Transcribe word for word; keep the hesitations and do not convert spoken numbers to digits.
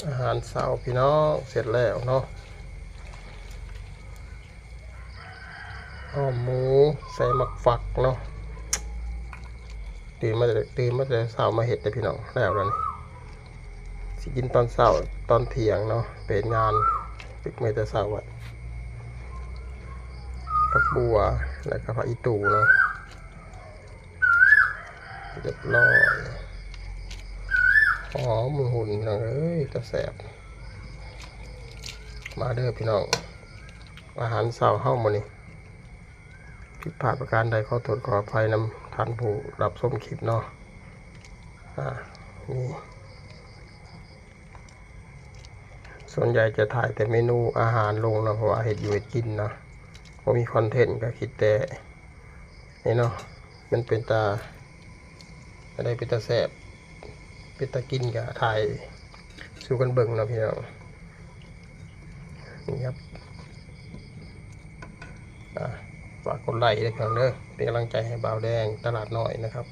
อาหารเช้าพี่น้องเสร็จแล้วเนาะ อ้อมหมูใส่หมากฟักเนาะ ตื่นมาแต่ ตื่นมาแต่เช้ามาเฮ็ดเลยพี่น้อง แล้วแล้วนี่ สิกินตอนเช้า ตอนเที่ยงเนาะ ไปเฮ็ดงาน ปิดมื้อแต่เช้าอะ ผักบัว แล้วก็ผักอีตู่เนาะ เรียบร้อย หอมหุ่นพี่น้องเอ้ย ตาแซ่บ มาเด้อพี่น้อง อาหารเช้าเฮามื้อนี้ ผิดพลาดประการใดขอโทษขออภัยนำท่านผู้รับชมคลิปเนาะ อ่า นี่ ส่วนใหญ่จะถ่ายแต่เมนูอาหารลงเนาะ เพราะว่าเฮ็ดอยู่เฮ็ดกินเนาะ บ่มีคอนเทนต์ก็คิดแต่นี่เนาะ มันเป็นตา อะไรเป็นตาแซ่บ เป็นตากินก็ถ่ายสู่กันเบิ่งเนาะพี่น้อง นี่ครับ อ่า ฝากกดไลค์ด้วยครับเด้อ เป็นกำลังใจให้บ่าวแดงตลาดน้อยนะครับ